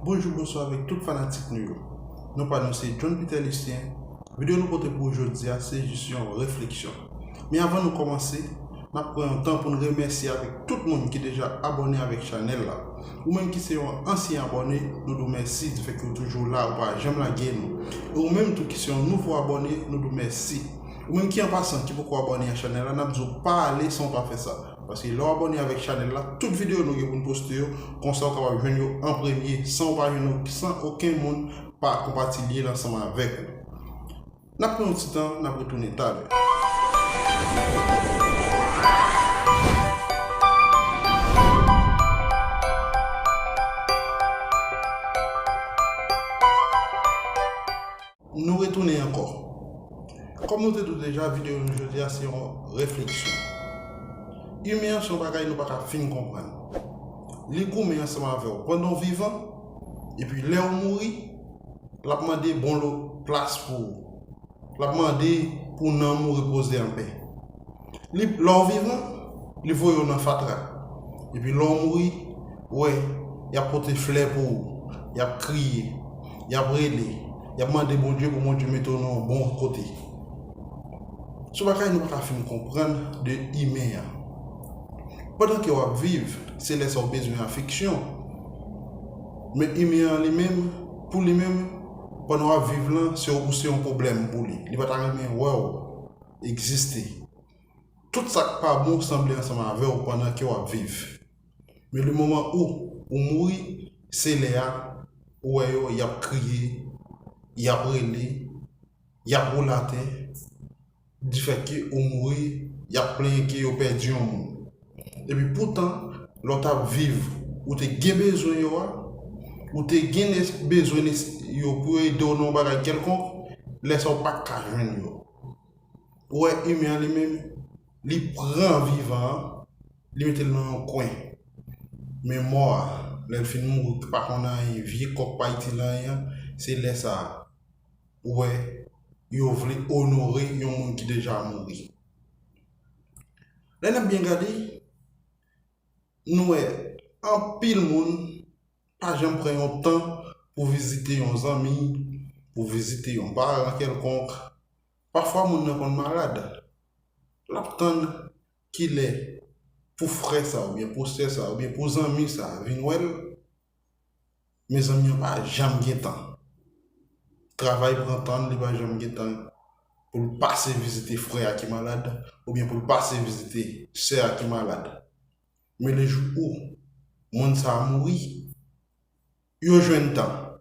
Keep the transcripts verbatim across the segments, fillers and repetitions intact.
Bonjou, bonswa avèk tout fanatik nou yo. Non pa nou se John Peter Lucien. Videyo nou pote pou ou jodi a se jis yon refleksyon. Men avan nou kòmanse, n ap pran yon tan pou n remèsye avèk tout moun ki deja abòne avèk chanèl la. Ou menm ki se yon ansyen abòne, nou di w mèsi difèt ke w toujou la, ou pa janm lage nou. E ou menm tou ki se yon nouvo abòne, nou di w mèsi. Ou menm ki an pasan ki poko abòne a chanèl la, n ap di w pa ale san w pa fè sa. Paske lè w abòne avèk chanèl la, tout videyo nou gen pou n poste yo, konsa w kapab jwenn yo an premye, san w pa jwenn yo, san okenn moun pa konpatilye l ansanm avèk ou. N ap pran yon ti tan, n ap retounen talè. Nou retounen ankò. Kòm nou te di w deja, videyo nou jodi a se yon refleksyon. Imen an se yon bagay nou pa ka fin konprann. Li goumen ansanm avè w pandan w vivan, epi lè w mouri, l ap mande bon lo plas pou ou. L ap mande pou nanm ou repoze anpè. Li, lè w vivan, li voye w nan fatra. Epi lè w mouri, w wè, y ap pote flè pou ou, y ap kriye, y ap rele, y ap mande Bondye pou Bondye mete w nan yon bon kote. Se yon bagay nou pa ka fin konprann de imen an. Pandan ke w ap viv, se lè sa w bezwen afeksyon. Men imen an li menm, pou li menm, pandan w ap viv lan, se ou se yon pwoblèm pou li. Li pa ta renmen wè w egziste. Tout sa k pa bon sanble ansanm avè w pandan ke w ap viv. Men le moman ou, ou mouri, se lè a, ou wè yo, y ap kriye, y ap rele, y ap woule atè, difèt ke ou mouri, y ap plenyen ke yo pèdi yon moun. Epi poutan, lè w t ap viv, ou te gen bezwen yo a, ou te gen nes-, bezwen nes-, yo pou yo ede w nan yon bagay kèlkonk, lè sa w pa t ka jwenn yo. Ou wè, imen an li menm, li pran vivan an, li mete l nan yon kwen. Men mò a, lè l fin mouri, ki pa konn anyen, vye kòk pa itil anyen an, se lè sa a, ou wè, yo vle onore yon moun ki deja mouri. Lè n ap byen gade, nou wè, anpil moun pa janm pran yon tan pou vizite yon zanmi, pou vizite yon paran kèlkonk. Pafwa moun nan konn malad. L ap tann kilè pou frè sa oubyen pou sè sa oubyen pou zanmi sa vin wè l. Men zanmi an pa janm gen tan. Travay pran tan, li pa janm gen tan pou l pase vizite frè a ki malad, oubyen pou l pase vizite sè a ki malad. Men le jou ou moun sa a mouri, yo jwenn tan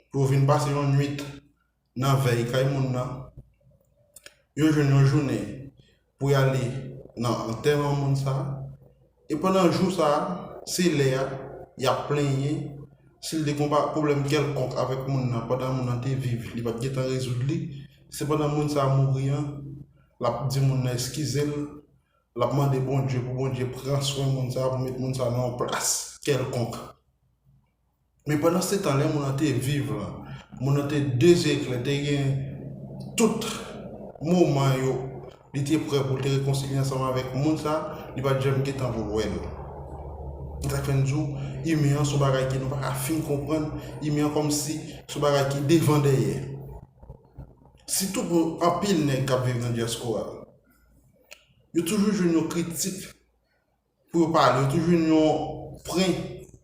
pou yo vin pase yon nuit nan vèy kay moun nan. Yo jwenn yon jounen pou y ale nan antèman moun sa a. E pandan jou sa a, se lè a y ap plenyen. Si l te gen yon pa-, pwoblèm kèlkonk avèk moun nan pandan moun nan te viv, li pa t gentan rezoud li. Se pandan moun sa a mouri an, l ap di moun nan eskize l, l ap mande Bondye pou Bondye pran swen moun sa a, pou met moun sa a nan yon plas kèlkonk. Men pandan se tan, lè moun nan te viv lan, moun nan te de zye klè, te gen tout moman yo, li te prè pou l te rekonsilye ansanm avèk moun sa, li pa t janm gen tan pou l wè l. Se sa k fè n di w, imen an se yon bagay ke nou pa ka fin konprann, imen an kòmsi se yon bagay ki devan dèyè. Sitou pou anpil nèg k ap viv nan dyaspora. Yo toujou jwenn yon kritik pou yo pale, yo toujou jwenn yon pwen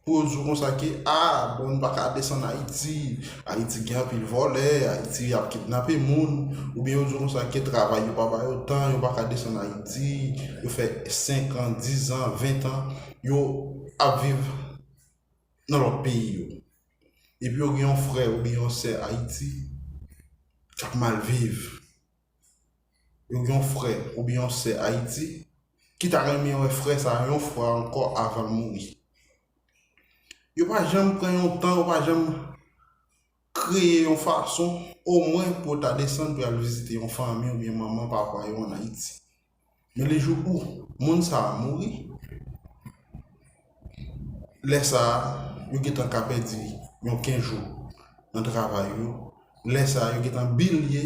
pou yo di w konsa ke, a, bon, n pa ka desann Ayiti, Ayiti gen anpil vòlè, Ayiti ap kidnape moun, oubyen yo di w konsa ke travay yo pa ba yo tan, yo pa ka desann Ayiti, yo fè senk an, diz an, ven an, yo ap viv nan lòt peyi yo. Epi yo gen yon frè oubyen yon sè Ayiti k ap mal viv. Yo gen yon frè oubyen yon sè Ayiti ki ta renmen wè frè sa a yon fwa ankò avan l mouri. Yo pa janm pran yon tan, yo pa janm kreye yon fason, omwen pou yo ta desann pou y al vizite yon fanmi oubyen manman, papa yo ann Ayiti. Men le jou ou moun sa a mouri, lè sa a, yo gentan ka pèdi yon kenz jou nan travay yo. Lè sa a, yo gentan bliye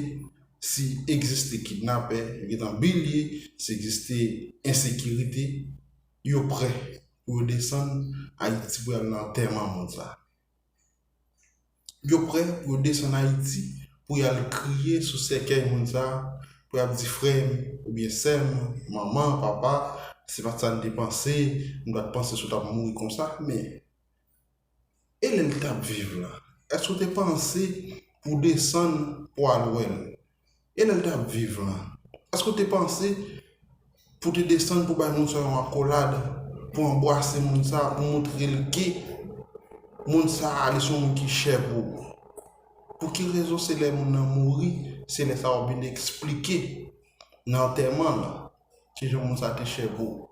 si egziste kidnapè, yo gentan bliye si egziste ensekirite. Yo prè pou yo desann Ayiti pou y al nan antèman moun sa a. yo prè pou yo desann Ayiti, pou y al kriye sou sèkèy moun sa a, pou y ap di frè m oubyen sè m, manman, papa, se pa t sa n te panse, m pa t panse si w t ap mouri konsa, men e lè l t ap viv la, èske w te panse pou w desann pou w al wè l? E lè l t ap viv la, èske w te panse pou w te desann pou w bay moun sa yon akolad, pou w anbwase moun sa, pou w montre l ke moun sa a, li se yon moun ki chè pou ou? Pou ki rezon se lè moun nan mouri, se lè sa w ap vin eksplike nan antèman l, kijan moun sa te chè pou ou?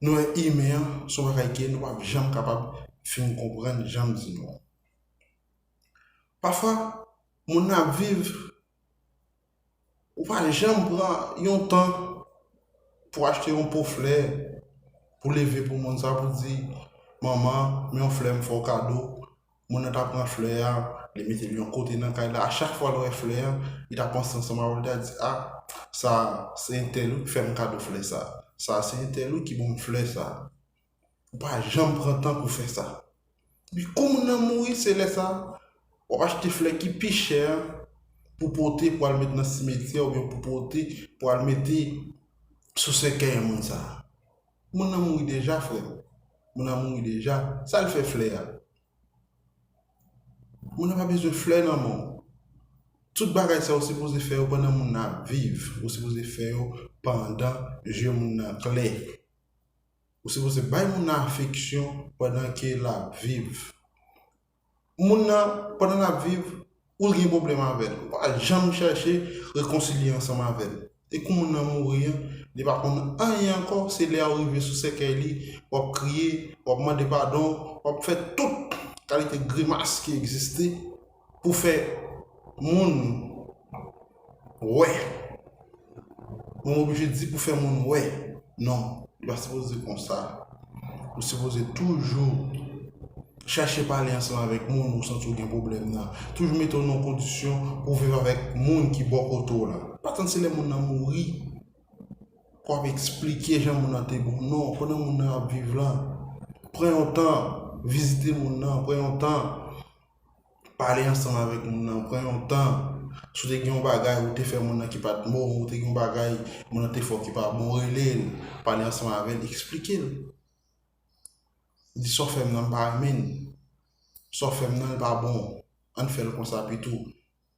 Nou wè imen an, se yon bagay ke nou p ap janm kapab fin konprann, jan m di nou an. Pafwa, moun nan ap viv, ou pa janm pran yon tan pou achte yon po flè, pou leve pou moun sa, pou di, manman, men yon flè m fè w kado. Moun nan ta pran flè a, li mete l yon kote nan kay la. A chak fwa l wè flè a, li ta panse ansanm avè l, li ta di, a, sa se entèl wi ki fè m kado flè sa. Sa se entèl wi ki ban m flè sa. Ou pa janm pran tan pou fè sa. Epi kou moun nan mouri, se lè sa, w ap achte flè ki pi chè pou pote, pou al met nan simetyè oubyen pou pote, pou al mete sou sèkèy moun sa. Moun nan mouri deja, frè m. Moun nan mouri deja. Sa l fè flè a? Moun nan pa bezwen flè nan men w. Tout bagay sa yo sipoze fè yo pandan moun nan ap viv. Ou sipoze fè yo pandan je moun nan klè. Ou sipoze bay moun nan afeksyon pandan ke l ap viv. Moun nan, pandan l ap viv, ou gen pwoblèm avè l. Ou pa janm chèche rekonsilye ansanm avè l. E kou moun nan mouri an, li pa konn anyen ankò, se lè w rive sou sèkèy li, w ap kriye, w ap mande padon, w ap fè tout kalite grimas ki egziste pou fè moun wè. Mwen oblije di pou fè moun wè. Non, li pa sipoze konsa. Ou sipoze toujou chèche pale ansanm avèk moun ou santi w gen pwoblèm nan. Toujou mete w nan yon kondisyon pou w viv avèk moun ki bò kote w la. Pa tann se lè moun nan mouri pou w ap eksplike jan moun nan te bon. Non, pandan moun nan ap viv la, pran yon tan, vizite moun nan, pran yon tan, pale ansanm avèk moun nan, pran yon tan. Si w te gen yon bagay ou te fè moun nan ki pa t bon, ou te gen yon bagay moun nan te fè w ki pa bon, rele l, pale ansanm avè l, eksplike l. Di sa w fè m nan, m pa renmen l. Sa w fè m nan, l pa bon. Ann fè l konsa pito.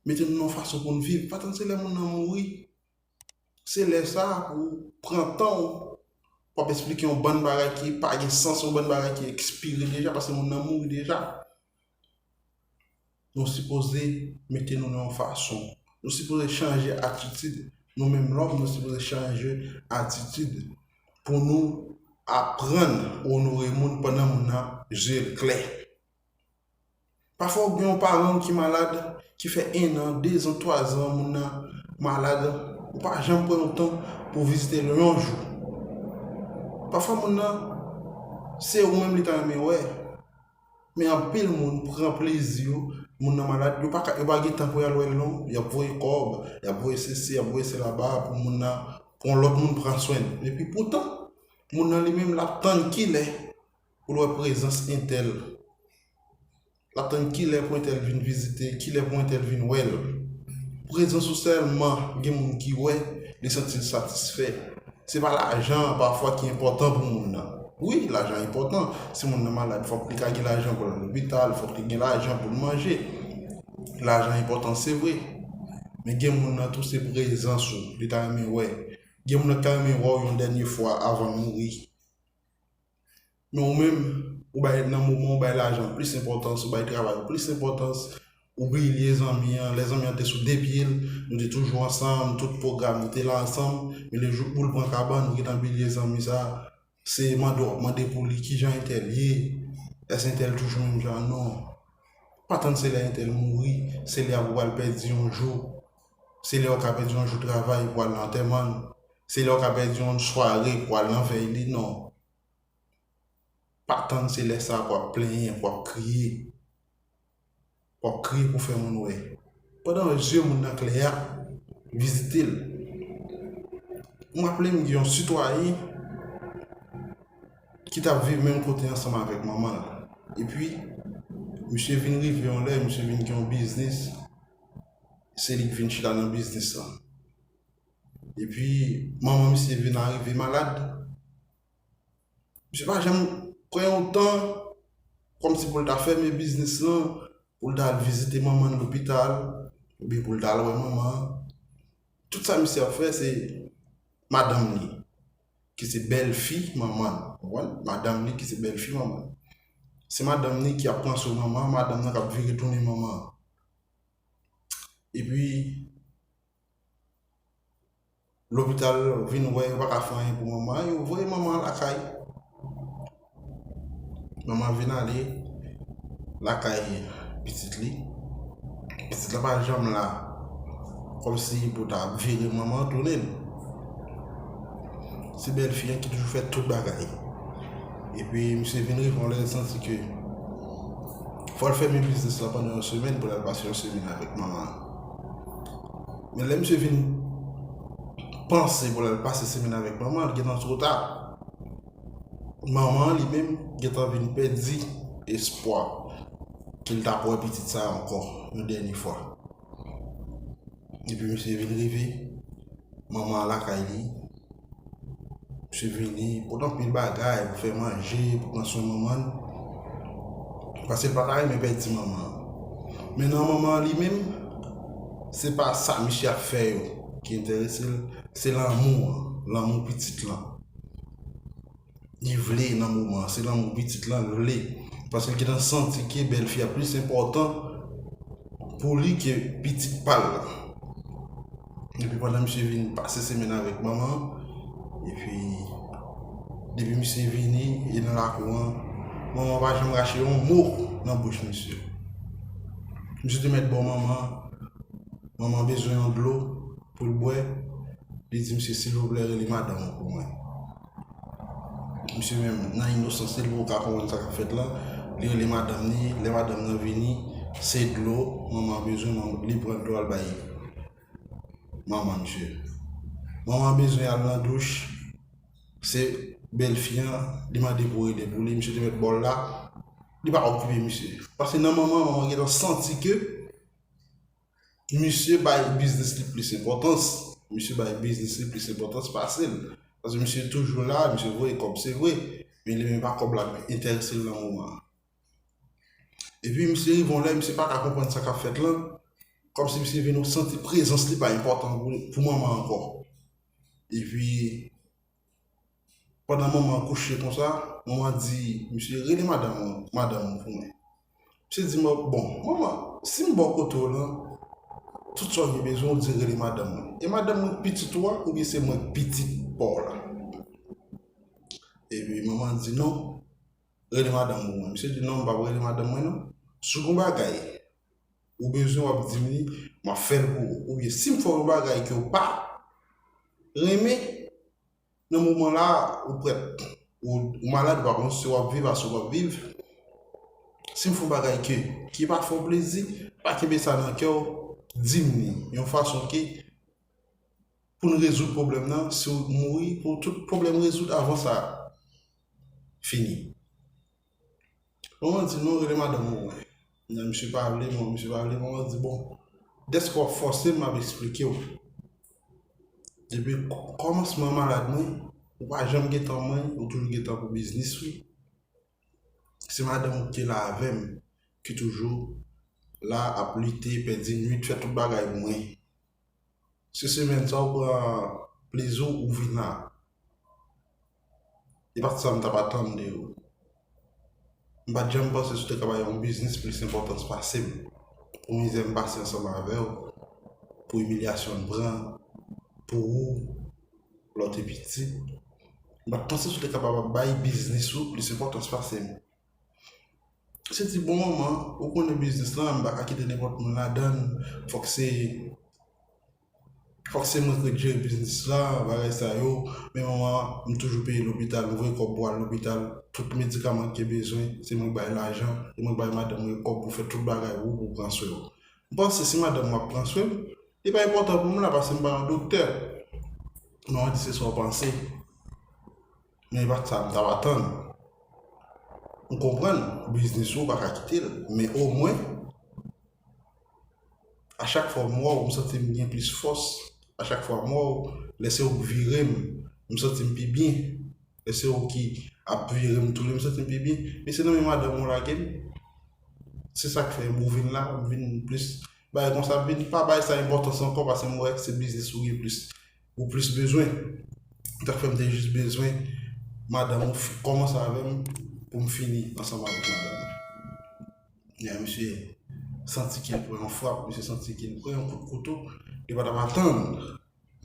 Mete nou nan yon fason pou n viv. Pa tann se lè moun nan mouri. Se lè sa a pou w pran tan w, w ap eksplike yon bann bagay ki pa gen sans, yon bann bagay ki ekspire deja, paske moun nan mouri deja. Nou sipoze mete nou nan yon fason. Nou sipoze chanje atitid. Nou menm lòm, nou sipoze chanje atitid pou nou aprann onore moun pandan moun nan zye l klè. Pafwa ou gen yon paran w ki malad, ki fè en an, de zan, twa zan, moun nan malad, ou pa janm pran yon tan pou w vizite l yon jou. Pafwa moun nan, se ou menm li ta renmen wè. Men anpil moun pran plezi yo, moun nan malad, yo pa ka, yo pa gen tan pou y al wè l non. Y ap voye kòb, y ap voye sesi, y ap voye sela ba pou moun nan, pou yon lòt moun pran swen l. Epi poutan, moun nan li menm l ap tann kilè pou l wè prezans entèl. L ap tann kilè pou entèl vin vizite, kilè pou entèl vin wè l. Prezans ou sèlman gen moun ki wè, li santi l satisfè. Se pa lajan an pafwa ki enpòtan pou moun nan. Wi, lajan enpòtan. Si moun nan malad, fòk li ka gen lajan pou l al lopital, fòk li gen lajan pou l manje. Lajan enpòtan, se vre. Men gen moun nan tou, se prezans ou li ta renmen wè. Gen moun nan ki ta renmen wè w yon dènye fwa avan l mouri. Men ou menm, ou bay nan moman, ou bay lajan plis enpòtans, ou bay travay ou plis enpòtans, ou bliye zanmi an, lè zanmi an te sou de pye l, nou te toujou ansanm, tout pwogram nou te la ansanm, men le jou pou l pran kabann, ou gentan bliye zanmi sa, se mande w ap mande pou li, kijan entèl ye, èske entèl toujou menm jan, non. Pa tann se lè entèl mouri, se lè a pou w al pèdi yon jou, se lè w ka pèdi yon jou travay pou al nan antèman l, se lè w ka pèdi yon sware pou al nan vèy li, non. Pa tann se lè sa a pou w ap plenyen, pou w ap kriye. Pou w ap kriye pou fè moun wè. Pandan zye moun nan klè a, vizite l. M raple m gen yon sitwayen ki t ap viv menm kote ansanm avèk manman l. Epi, Misye vin rive yon lè, misye vin gen yon biznis. Se li k vin chita nan biznis lan. Epi, manman misye vin arive malad. Misye pa janm pran yon tan kòmsi pou l ta fèmen biznis lan, pou l ta al vizite manman l lopital, oubyen pou l ta al wè manman an. Tout sa misye ap fè, se madanm li, ki se bèlfi manman l, konprann? Madanm li ki se bèlfi manman l. Se madanm li ki ap pran swen manman an, madanm nan k ap vire tounen manman an. Epi, lopital vin wè yo pa ka fè anyen pou manman an, yo voye manman an lakay. Manman an vin ale lakay pitit li. Pitit la pa janm la kòmsi pou ta vire manman an tounen l. Se bèlfi an ki toujou fè tout bagay. Epi misye vin rive yon lè l santi ke fò l fèmen biznis la pandan yon semèn pou l al pase yon semèn avèk manman an. Men lè misye vin panse pou l al pase semèn avèk manman an, li gentan twò ta. Manman an li menm gentan vin pèdi espwa ke l t ap wè pitit sa a ankò yon dènye fwa. Epi misye vin rive, manman an lakay li. Misye vini, pote anpil bagay pou fè manje, pou pran swen manman l. Paske l pa ta renmen pèdi manman an. Men nan manman an li menm, se pa sa misye ap fè yo ki enterese l, se lanmou an, lanmou pitit lan. Li vle nan moman an, se lanmou pitit lan l vle. Paske l gentan santi ke bèlfi a plis enpòtan pou li ke pitit pa l lan. Epi pandan misye vin pase semèn avèk manman an, epi depi misye vini e nan lakou an, manman an pa janm rache yon mo nan bouch misye. Misye te mèt ba manman an, manman an bezwen yon dlo pou l bwè, li di misye, silvouplè, rele madanm ou pou mwen. Misye menm, nan inosans li, li poko ka konprann sa k ap fèt lan. Li rele madanm li, lè madanm nan vini, se dlo manman an bezwen, manm-, li pran dlo al bay manman misye. Manman an bezwen al nan douch, se bèlfi an, li mande pou rele pou li, misye te mèt ba l la, li pa okipe misye. Paske nan manman an, manman an gentan santi ke misye bay biznis li plis enpòtans. Misye bay biznis li plis enpòtans pase l. Paske misye toujou la, misye voye kòb, se vre. Men li menm pa kòb la k enterese l nan moman an. Epi misye rive yon lè, misye pa ka konprann sa k ap fèt lan. Kòmsi misye vin santi prezans li pa enpòtan pou, pou manman ankò. Epi, pandan manman an kouche konsa, manman di misye, rele madanm ou, madanm ou pou mwen. Misye di, bon, manman, si m bò kote w lan, tout sa w gen bezwen, w di rele madanm mwen. E madanm mwen pitit ou a, oubyen se mwen pitit pa w la? Epi manman di, non, rele madanm ou mwen. Misye di, non, m p ap rele madanm mwen, non. Si w gen yon bagay ou bezwen, w ap di m li, m ap fè l pou ou. Oubyen si m fè w yon bagay ke w pa renmen, nan moman la, ou prèt. Ou, ou malad, ou pa konn si w ap viv, a si w p ap viv. Si m fè yon bagay ke, ki pa fè w plezi, pa kenbe sa nan kè w, di m li. Yon fason ke, pou n rezoud pwoblèm nan, si w mouri, pou tout pwoblèm rezoud avan sa fini. Manman di, non, rele madanm ou mwen. Nan misye pa vle, bon, misye pa vle, manman di, bon, dèske w ap fòse m, m ap eksplike w. Depi k-, kòmansman malad mwen, ou pa janm gen tan mwen, ou toujou gen tan pou biznis ou. Se madanm ou ki te la avè m, ki toujou la ap lite, pèdi nwit, fè tout bagay pou mwen. Se semèn sa ou pran plezi w, ou vin la. E pa t sa m t ap atann de ou. M pa t janm panse si w te ka bay yon biznis plis enpòtans pase m. Pou mizè m pase ansanm avè w, pou imilyasyon m pran, pou ou, lè w te piti. M pa t panse si w te kapab ap bay biznis ou plis enpòtans pase m. Se di, bon, manman, ou konnen biznis lan, m pa ka kite nenpòt moun ladan l. Fòk se, fòk se mwen k ret jere biznis la, bagay sa yo. Men manman, m toujou peye lopital, m voye kòb pou al lopital. Tout medikaman ke bezwen, se mwen k bay lajan, se mwen k bay madanm mwen kòb pou fè tout bagay pou, pou pran swen w. M panse si madanm mwen ap pran swen m, li pa enpòtan pou m la, paske m pa yon doktè. Manman di se sa w panse. Men e pa t sa m t ap atann. M konprann, biznis ou pa ka kite l, men omwen, a chak fwa m wè w, m santi m gen plis fòs. A chak fwa m wè w, lè se ou k vire m, m santi m pi byen. Lè se ou ki ap vire m toule, m santi m pi byen. Men se nan men madanm ou lage m. Se sa k fè m ou vin la, m vin plis bagay konsa, vin pa bay sa enpòtans ankò, paske m wè se biznis ou gen plis, ou plis bezwen. Sa k fè m te jis bezwen madanm ou fi- kòmanse avè m pou m fini ansanm avèk madanm mwen. Ya, misye santi ke l pran yon frap, misye santi ke l pran yon kout kouto, li pa t ap atann.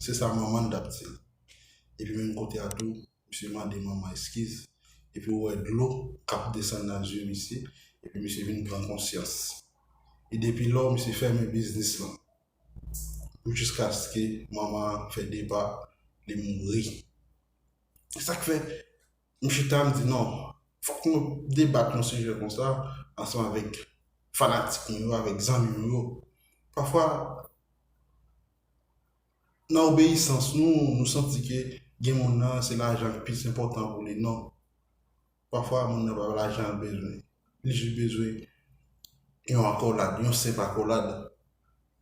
Se sa manman l t ap di l. Epi menm kote a tou, misye mande manman eskiz. Epi ou wè dlo k ap desann nan zye misye. Epi misye vin pran konsyans. E depi lò, misye fèmen biznis lan. Jiskaske manman an fè depa, li mouri. E sa k fè, m chita, m di non, fòk nou debat yon sijè konsa ansanm avèk fanatik nou yo, avèk zanmi nou yo. Pafwa, nan obeyisans nou, nou santi ke gen moun nan, se lajan ki plis enpòtan pou li. Non. Pafwa, moun nan pa lajan l bezwen. Li jis bezwen yon akolad, yon senp akolad.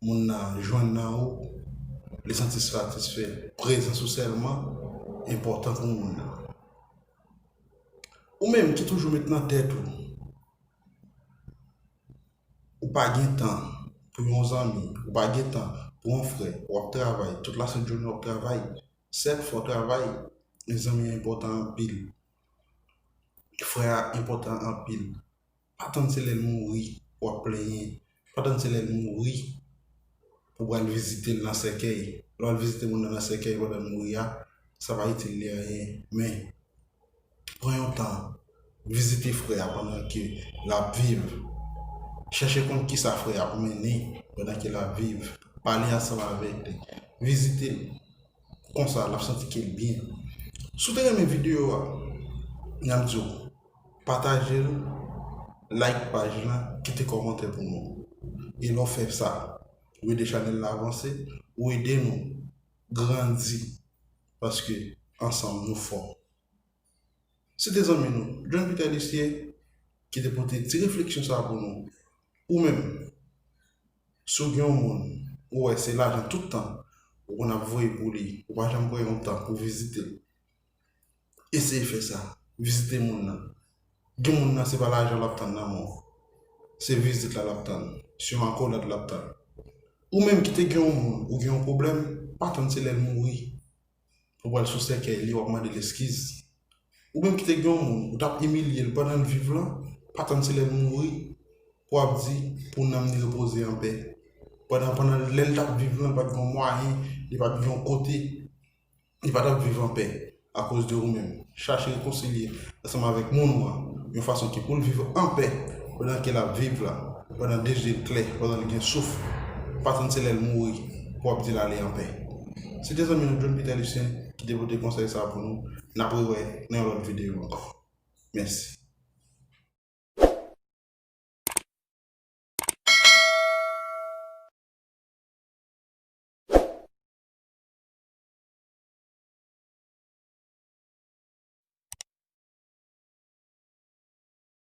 Moun nan jwenn nan ou, li santi satisfè. Prezans ou sèlman enpòtan pou moun nan. Ou menm ki toujou met nan tèt ou, ou pa gen tan pou yon zanmi, ou pa gen tan pou yon frè, w ap travay, tout lasent jounen w ap travay, sèt fò travay, men zanmi an enpòtan anpil. Frè a enpòtan anpil. Pa tann se lè l mouri w ap plenyen. Pa tann se lè l mouri pou w pral vizite l nan sèkèy. Lè w al vizite moun nan nan sèkèy pandan l mouri a, sa pa itil li anyen. Men, pran yon tan, vizite frè a pandan ke l ap viv. Chèche konn kisa frè a ap mennen pandan ke l ap viv. Pale ansanm avèk li. Vizite l. Konsa, l ap santi ke l byen. Si w te renmen videyo a, n ap di w, pataje l, like paj lan, kite kòmantè pou nou. E lè w fè sa, ou ede chanèl la avanse, ou ede nou grandi, paske ansanm nou fò. Se te zanmi nou, John Peter Lucien, ki te pote ti refleksyon sa a pou nou. Ou menm, si w gen yon moun, ou wè se lajan tout tan, ou konn ap voye pou li, ou pa janm pran yon tan pou vizite l. Eseye fè sa, vizite moun nan. Gen moun nan, se pa lajan l ap tann nan men w. Se vizit la l ap tann, se yon akolad l ap tann. Ou menm ki te gen yon moun, ou gen yon pwoblèm, pa tann se lè l mouri pou w pral sou sèkèy li, w ap mande l eskiz. Ou menm ki te gen yon moun, ou t ap imilye l pandan l viv lan, pa tann se lè l mouri pou w ap di pou nanm li repoze anpè. Pandan, pandan lè l t ap viv lan, li pa t gen yon mwayen, li pa t gen yon kote, li pa t ap viv anpè akoz de ou menm. Chache rekonsilye ansanm avèk moun ou an yon fason ki pou l viv anpè pandan ke l ap viv la, pandan de je l klè, pandan l gen souf. Pa tann se lè l mouri pou w ap di l ale anpè. Se te zanmi nou John Peter Lucien ki te pote konsèy sa a pou nou. N ap rewè nan yon lòt videyo ankò. Mèsi.